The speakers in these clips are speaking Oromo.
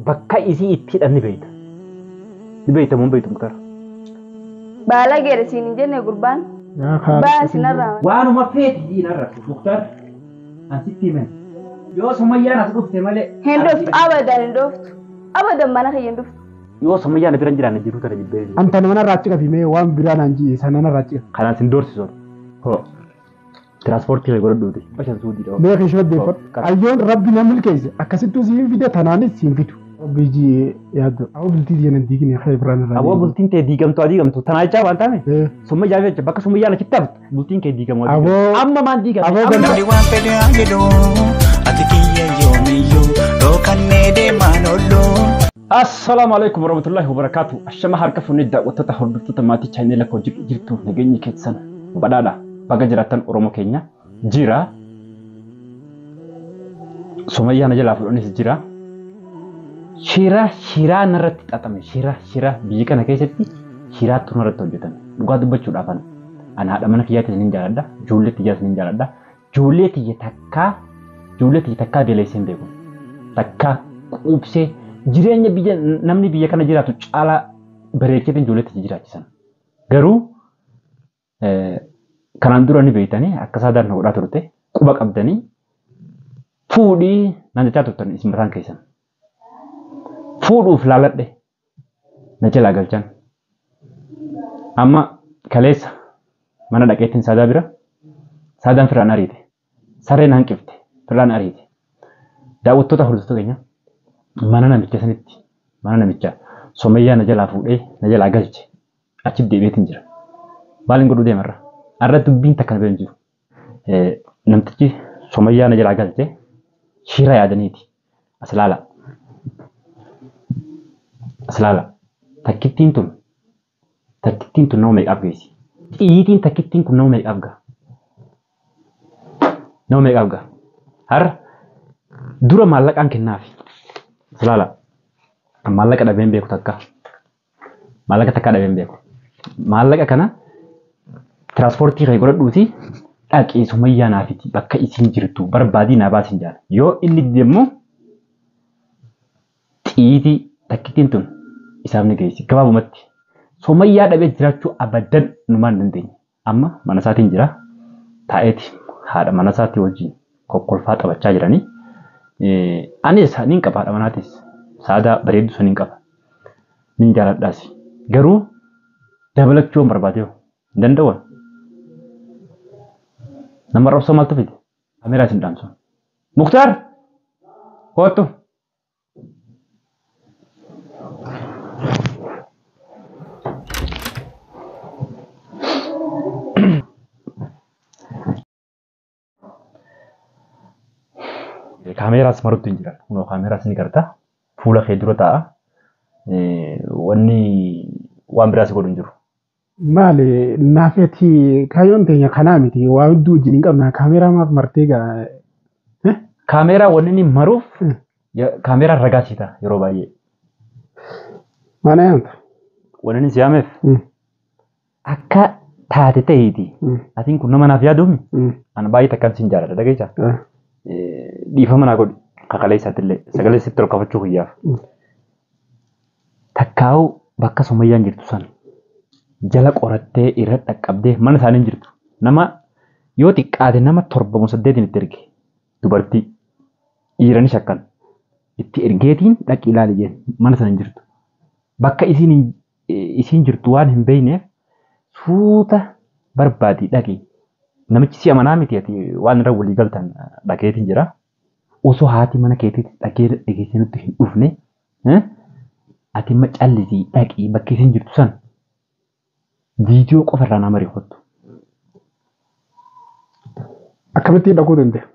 Bakka isii itti hidhan ni beeyta. Ni beeyta moo hin beeytu Muktaar? Baalageedha siin hin jenne gurbaan. Baasi narraa. Waanuma feeti diin arrabsu Muktaar. An sitti himen. Yoo Sumayyaan as dhufte malee. Hin dhuftu, abadan hin dhuftu. Abadan mana kiyya hin dhuftu. Yoo Sumayyaan bira hin jiraanne jiruu tana jibbee. Anta nama narraa achi qabi mee waan biraa naan ji'i sana narraa achi qabi. Kanaan sin doorsisu. Hoo. Tiraanspoortii kee godhadhuuti. Bashan suudii dhawaa. Mee keeshoo deeffadhu. Ayyoon rabbi na milkeesse akkasittuu siin fide tanaanis siin fidu. Rabbi ji yaaddu. Awwa bultii tiyya nan diigine kee biraan irraa. Awwa bultiin tee diigamtu haa diigamtu. Tanaa jechaa waan taane. Sumayyaa jecha bakka Sumayyaan achitti haftu bultiin kee diigamu haa diigamtu. Amma maan diigame? Aboo Amma Namni waan fedhe haa jedhu ati kiyya yoomiyyuu dhokannee deemaan oollu. Assalaamu alaikum warahmatullahi wabarakatuh. Ashama harka fuunee daawwattoota hordoftoota maatii chaayinee lakkoo jirtu nageenyi keessan badhaadha. Baga jiraattan Oromoo keenya jira. Sumayyaa na jalaa fudhanis jira. Shira shiraa narratti xaxame shira shira biyya kana keessatti shiraattu narratti hojjetame. Dhugaa dubbachuudhaaf ana. Ana haadha mana kiyyaatis nin jaaladha. Ijoollee tiyyaas nin jaaladha. Ijoollee tiyya takkaa ijoollee tiyya takkaa beeleessee hin beeku. Takkaa quubsee jireenya biyya namni biyya kana jiraatu caalaa bareecheetiin ijoollee tiyya jiraachisan. Garuu kanaan dura ni beektanii akka saadaan na godhaa turte quba qabdanii fuudhii naan jechaa turtan isin mataan keessan. Fuudhuuf laaladhe na jalaa galchan. Amma kaleessa mana dhaqeettiin saadaa bira saadaan firaan ariite. Sareen hanqifte firaan ariite. Daawwattoota hordoftoota keenya mana namicha sanitti mana namicha Sumayyaa na jalaa fuudhee na jalaa galche achitti deebi'eetiin jira. Maaliin godhuu deemarra? Arra dubbiin takka na bira hin jiru. Namtichi Sumayyaa na jalaa galche shira yaadaniiti. As ilaala. As ilaala. Takkittiin tun takkittiin tun nama meeqaaf geessi? Xiyyiitiin takkittiin kun nama meeqaaf gaha? Nama meeqaaf gaha? Har'a dura maallaqaan kennaafi. As ilaala. Maallaqa dhabeen beeku takka. Maallaqa takkaa dhabeen beeku. Maallaqa kana tiraanspoortii kee godhadhuuti dhaqii Sumayyaa naa fidi bakka isiin jirtu barbaadii naa baasiin jaala. Yoo inni dide immoo xiyyiitii takkittiin tun isaaf ni geessi. Gabaabumatti Sumayyaa dhabee jiraachuu abadan numaan hin dandeenye. Amma mana isaatiin jira. Taa'eeti haadha mana isaatii wajjin kokkolfaa taphachaa jiranii. Anis nin qaba haadha manaatis. Saadaa bareedduu sun nin qaba. Nin jaaladhaas. Garuu dabalachuu yoon barbaade hoo hin danda'u. Nama arrabsoo maaltu fide? Kaameeraa isin dhaamsu. Muktaar! Koottu! Kaameeraas marutti hin jiran. Kunoo kaameeraas ni garta. Fuula kee dura taa'a. Wanni waan biraa si godhu hin jiru. Maali naafeeti kaayyoon teenya kanaa miti waa hedduu wajjin hin qabna kaameeraa maaf martee gaa. Kaameeraa wanni inni maruuf kaameeraan ragaa sii ta'a yeroo baay'ee. Maana yaamta? Wanni inni si yaameef akka taate ta'iiti. Atiin kun nama naaf yaaduumi. Ana baay'ee takkaan sin jaaladha dhageessaa. Dhiifama naa godhi kakalee isaatti sagalee sitti ol kafachuu kiyyaaf. Takkaa'u bakka Sumayyaan jirtu san jala qorattee irra dhaqqabdee mana isaanii jirtu nama yoo xiqqaate nama 7 moo 8 itti erge dubartii dhiirani shakkan itti ergeetiin dhaqi ilaali jeen mana sana hin jirtu. Bakka isiin jirtu waan hin beekneef suuta barbaadii dhaqi. Namichi si amanaa miti ati waan irra walii galtan dhageetiin jira. Osoo haati mana keetiitti dhagee dhageessee nutti hin dhufne ati amma callisii dhaqii bakka isiin jirtu san viidiyoo qofa irraa nama kottu. Akkamittiin dhaquu danda'a?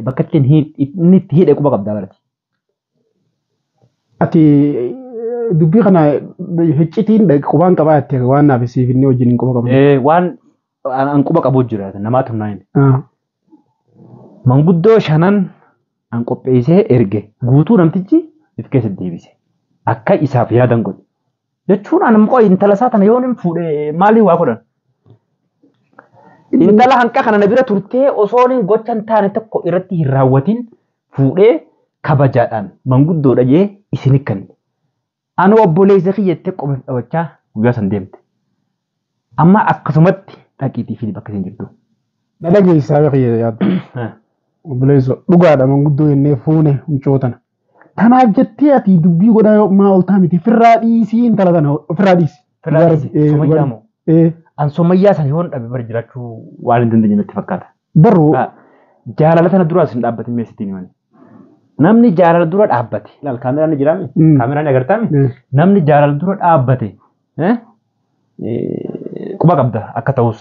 Bakka inni itti hidhe quba qabdaa barati. Ati dubbii kana hiccitiin qubaan qabaa jettee waan naaf siif inni wajjin hin quba qabne. Waan an quba qabu jira namaatu naa hime. Manguddoo 5 an qopheessee erge guutuu namtichi if keessa deebise. Akka isaaf yaadan godhe. Jechuun an immoo intala isaa tana yoon hin fuudhe maaliif waa godhan? Intala hanqa kana na bira turtee osoo hin gocha hin taane tokko irratti hin raawwatin fuudhee kabajaadhaan manguddoodha jee isin kanne. Anu obboleessa kiyyattee qomeef dhawachaa guyyaa san deemte. Amma akkasumatti dhaqiitii fi bakka isin jirtu. Na dhageessaa kiyya yaaddu. Obboleessa dhugaadha manguddoo jennee fuune mucoo tana. Tanaaf jettee ati dubbii godhaa maa oltaa miti firraa dhiisii intala tana ofirraa dhiisi. Firraa dhiisi Sumayyaa moo? An Sumayyaa sana yoon dhabe bara jiraachuu waan hin dandeenye natti fakkaata. Barruu. Jaalala tana duraas hin dhaabbatin meesittiin himani. Namni jaalala dura dhaabbate. Ilaal kaameraan ni jiraami? Kaameraan ni agartaami? Namni jaalala dura dhaabbate quba qabda akka ta'us.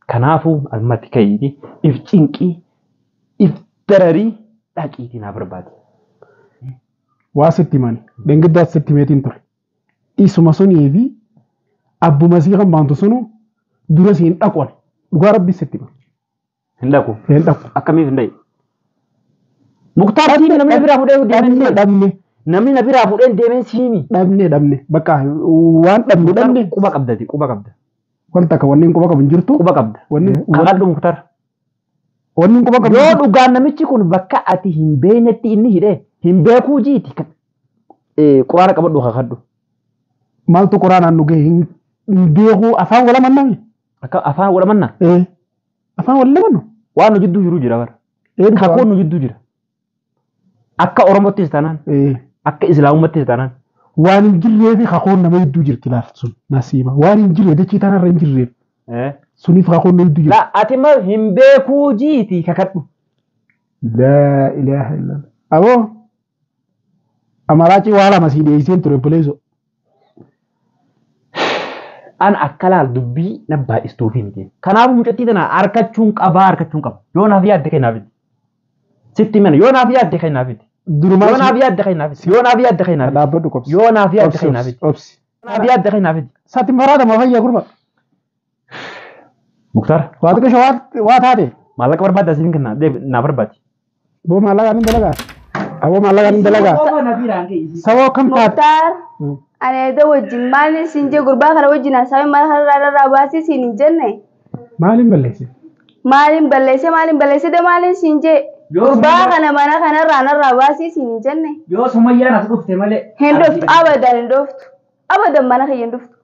Kanaafuu almatti ka'iiti if cinqii if dararii dhaqiitii naa barbaadi. Waa sitti himani. Dhengiddaas sitti himeetiin ture. Isuma sunii fi abbuma sii kan baantu sunu dura siin dhaqu dhugaa rabbi sitti hima. Hin dhaqu. Hin dhaqu. Akkamiif hin dhayi? Muktaar siimi namni biraa fuudhee deemee dhabne. Namni na biraa fuudhee deemee siimi. Dhabne dhabne bakka waan dhabne dhabne. Quba qabdati quba qabda. Wanta akka wanni quba qabu hin jirtu. Quba qabda. Wanni Kakadhu Muktaar. Wanni quba qabu. Yoo dhugaan namichi kun bakka ati hin beeknetti inni hidhee hin beekuu jiiti. Quraana qabadhu kakadhu. Maaltu quraanaan nu ga'e hin beekuu afaan wal amanname. Akka afaan wal amannaa? Afaan wal amannu. Waan nu jidduu jiru jira bara. Kakuun nu jidduu jira. Akka Oromottis taanaan. Akka Islaamummattis taanaan. Waan hin jirree fi kakuun nama jidduu jirti laal sun nasiiba. Waan hin jirree dachii taanarra hin jirreef. Suniif kakuun nama jidduu jirti. Laa ati ma hin beekuu jiiti kakadhu. Laa ilaaha illallah. Aboo amaraacii waa lama sii dhiyeesseen ture obboleessoo. An akka laal dubbii na baay'istuufi miti. Kanaafuu mucattii tana harkachuun qabaa harkachuun qaba. Yoo naaf yaadde kennaaf miti. Sitti mana yoo naaf yaadde kennaaf miti. Durumaa Yoo naaf yaadde kennaaf miti. Yoo naaf yaadde kennaaf miti. Dhaabbadhu qobsi. Yoo naaf yaadde kennaaf miti. Obsi. Naaf yaadde kennaaf miti. Sati maraata ma fayyaa gurba. Muktaar. Waa xiqqoo waa taate. Maallaqa barbaadda siin kenna naa barbaadi. Boo maallaqa ni dalagaa. Aboo maallaqa ni dalagaa. Saboo kam taate. Muktaar. Ani edda wajjin maaliin siin jee gurbaa kana wajjin haasawee mana kanarraa irraa baasii siin hin jenne. Maaliin balleesse? Maaliin balleesse maaliin balleesse de maaliin siin jee gurbaa kana mana kanarraa narraa baasii siin hin jenne. Yoo Sumayyaan as dhufte malee. Hin dhuftu abadan hin dhuftu abadan mana kiyya hin dhuftu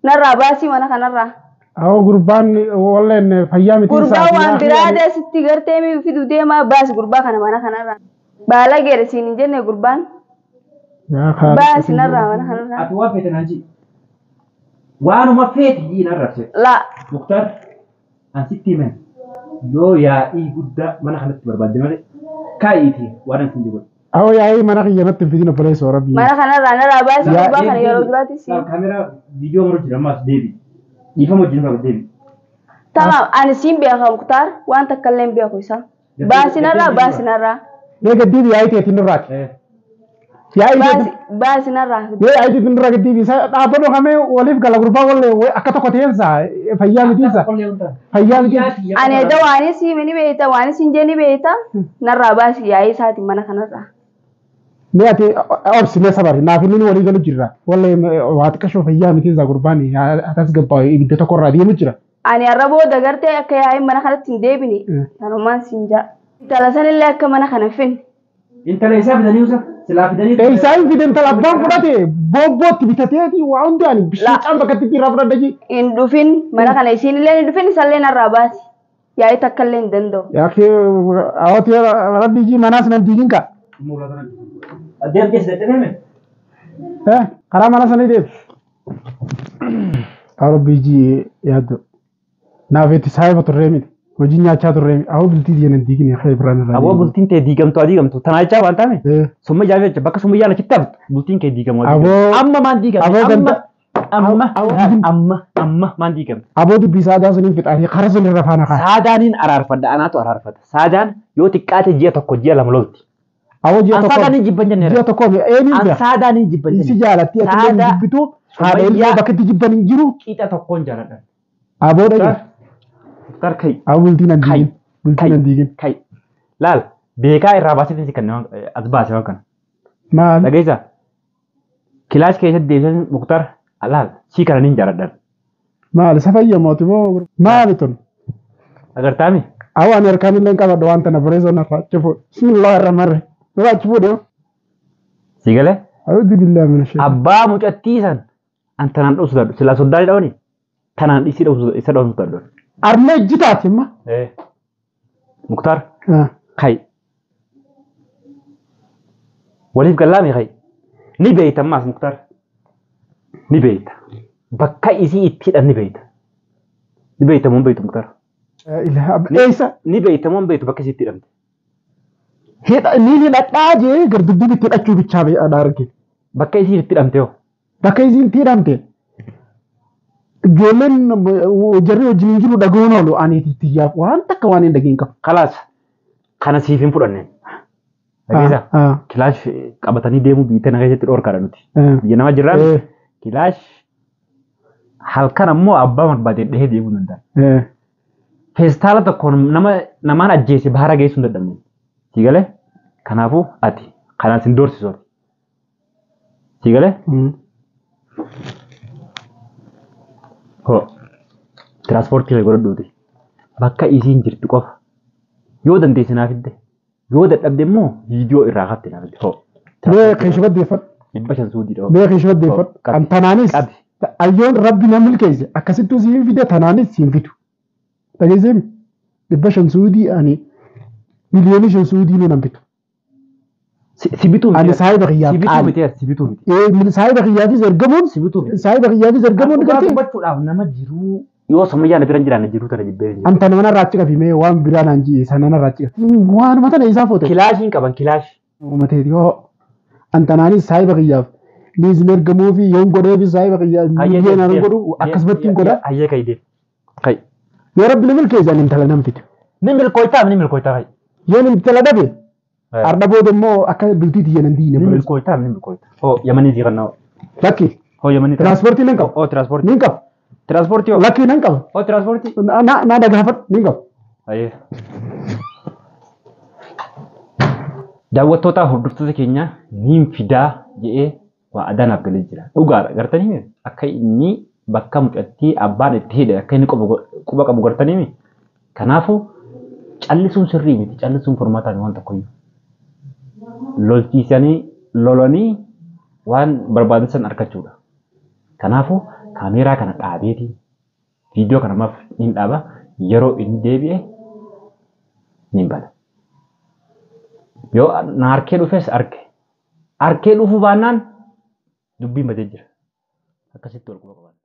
narraa baasii mana kanarraa. Awoo gurbaan walleen fayyaa miti. Gurbaa waan biraa deessitti gartee fiduu deemaa baasi gurbaa kana mana kanarraa. Baalageedha siin hin jenne gurbaan. Baasi narraa mana kanarraa. Ati waan feete naan jii. Waanuma feete jii narraa feete. Laa. Muktaar an sitti himan yoo yaa'ii guddaa mana kanatti barbaadde malee kaa'iitii waan an sin jiru. Awoo yaa'ii mana kiyya natti hin fidin obboleessoo rabbi. Mana kanarraa narraa baasi gurbaa kana yeroo duraatti si. Kaameraa viidiyoo maru jira ammaas deebi. Dhiifama wajjin irraa deebi. Tamaam ani siin beeka Muktaar waan takka illee hin beeku isa. Baasi narraa baasi narraa. Mee gaddiibi yaa'ii teetiin irraati. Baasi narraa. Mee yaa'ii teetiin irraa gaddiibi isa dhaabbadhu kamee waliif gala gurbaa wallee akka tokko ta'eensa fayyaa mitiinsa. Fayyaa mitiinsa. Ani edda waan siime ni beekta waan siin jee ni beekta narraa baasi yaa'ii isaatiin mana kanarraa. Mee ati obsi mee sabari naaf inni walii galu jirra wallee waa xiqqashoo fayyaa mitiinsa gurbaan atas gabbaa ibidda tokkorraa deemu jira. Ani har'a booda gartee akka yaa'iin mana kanatti hin deebine kanumaan siin jaa. Intala sanillee akka mana kana finne. Intala isaa fidanii usa silaa fidanii. Isaa hin fide intala abbaan fudhate bobbootti bitateeti waa hundi ani bishaan bakka itti irraa fudhadha jee. Hin dhufin mana kana isiinillee hin dhufin isallee narraa baasi. Yaa'ii takka illee hin danda'u. Yaakee awwaati rabbi jii manaas nan diigin ka. Adeem keessa dadhabame. Karaa mana sanii deemu. Rabbi jii yaaddu. Naaf itti saayiba turree miti. Hojii nyaachaa turree miti. Awwa bultii diinan diigni xëy biraan irraa. Awwa bultiin tee diigamtu haa diigamtu. Tanaa jechaa waan taane. Summayyaa jecha bakka summayyaan achitti haftu bultiin kee diigamu haa diigamtu. Amma maan diigame? Amma amma amma maan diigame? Aboo dubbii saadaa suniin fixaanii karaa sun irra faana ka'a. Saadaaniin araarfadha anaatu araarfata. Saadaan yoo xiqqaate ji'a tokko ji'a lama lolti. Awwa ji'a tokko. Ansaadaaniin jibban jenneera. Ji'a tokko eenyuun jira? Ansaadaaniin jibban jenneera. Isi jaalatti ati illee jibbitu haadha illee bakka itti jibban hin jiru. Qixa tokkoon jaaladha. Aboo dhage. Muktaar kai. Awwa bultiin an diigin. Bultiin an diigin. Kai. Laal beekaa irraa baasee kan as baase waan kana. Maal? Dhageessaa. Kilaas keessatti deebisan Muktaar laal sii kana niin jaaladha. Maal isa fayyamooti moo maali tun? Agartaami? Awwa ani harkaan illee hin qabadhu waan tana bareessoo narraa achi fuudhe. Bismillah irra marre. Narraa achi fuudhe. Si galee? A'uudhu billaahi mina shaytaan. Abbaa mucattii san an tanaan dhoosu dadhu. Silaa soddaan dhawani tanaan isii dhoosu isa dhoosu dadhu. Armee ejjitaati amma. Muktaar kai waliif gallaame kai ni beeyta ammaas Muktaar ni beeyta bakka isii itti hidhan ni beeyta ni beeyta moo hin beeytu Muktaar Eessa? ni beeyta moo hin beeytu bakka isii itti hidhamte Ni hidhadhaa jee gardubbiin itti hidhachuu bichaa bee'adha arge. Bakka isii itti hidhamte hoo? Bakka isiin itti hidhamte. Ijoolleen jarri wajjin hin jiru dhaga'uun oolu ani tiyyaaf waan takka waan hin dhageen qabu. Kalaas kana siif hin fudhanneen. Dhageessaa? Kilaash qabatanii deemuu biyya tana keessatti dhorkaadha nuti. Biyya nama jirraan kilaash halkan ammoo abbaa barbaade dhahee deemuu danda'a. Feestaala tokkoon nama namaan ajjeese bahara geessuu hin dadhabne. Si galee? Kanaafuu ati kanaan sin doorsisu ati. Si galee? Hoo tiraanspoortii kee godhadhuuti. Bakka isiin jirtu qofa. Yoo dandeesse naaf fidde. Yoo dadhabde immoo viidiyoo irraa kafte naaf fidde. Hoo. Mee keessa baddeeffadhu. 500 suudii dhoo. Mee keessa baddeeffadhu. Qabi. An tanaanis Qabi. ayyoon rabbi na milkeesse akkasittuu siin fide tanaanis siin fidu. Dhageessee 500 suudii ani 5,000,000 suudii nu nan bitu. Si bituu miti. Ani saahiba kiyyaaf Si bituu qaali. miti si bituu miti. Saahiba kiyyaafis ergamuun Si bituu miti. saahiba kiyyaafis ergamuun Dhugaa gartee. dubbachuudhaaf nama jiruu yoo Sumayyaan bira hin jiraanne jiruu tana jibbee hin jiru. An tana manarraa achi qabi mee waan biraa naan ji'e sana narraa achi qabi. Waanuma tana isaa foote. Kilaashiin qaban kilaash. Uumateeti hoo. An tanaanis saahiba kiyyaaf niisin ergamuu fi yoon godheefi saahiba kiyyaaf miiliyoonaan godhu akkasumatti hin godha. Hayyee ka'i deem. Ka'i. Yoo rabbi na milkeesse ani intala nan fidu. Ni milkooytaa ni milkooytaa ka'i. Yoon intala dhabe arda booda immoo akka bultii tiyya nan diine. Ni milkooytaa ni milkooytaa. Hoo yamanii sii kannaa. Lakki Hoo yamanii. tiraanspoortii nan qaba. Hoo tiraanspoortii. Nin qaba. Tiraanspoortii hoo. Lakki nan qaba. Hoo tiraanspoortii. Na dhagaafadhu nin qaba. Hayyee. Daawwattootaa hordoftoota keenya niin fidaa jedhee waa adaanaaf galee jira. Dhugaadha gartanii akka inni bakka mucattii abbaan itti hidhe akka inni quba qabu gartanii kanaafuu callisuun sirrii miti callisuun furmaataa waan tokkoyyuu. Lolchiisanii lolanii waan barbaadan san argachuudha. Kanaafuu kaameeraa kana dhaabeeti viidiyoo kana maaf niin dhaaba yeroo inni deebi'e niin bana. Yoo na harkee dhufes arge. Harkee dhufuu baannaan dubbiin badee jira. Akkasitti wal quba qabaanna.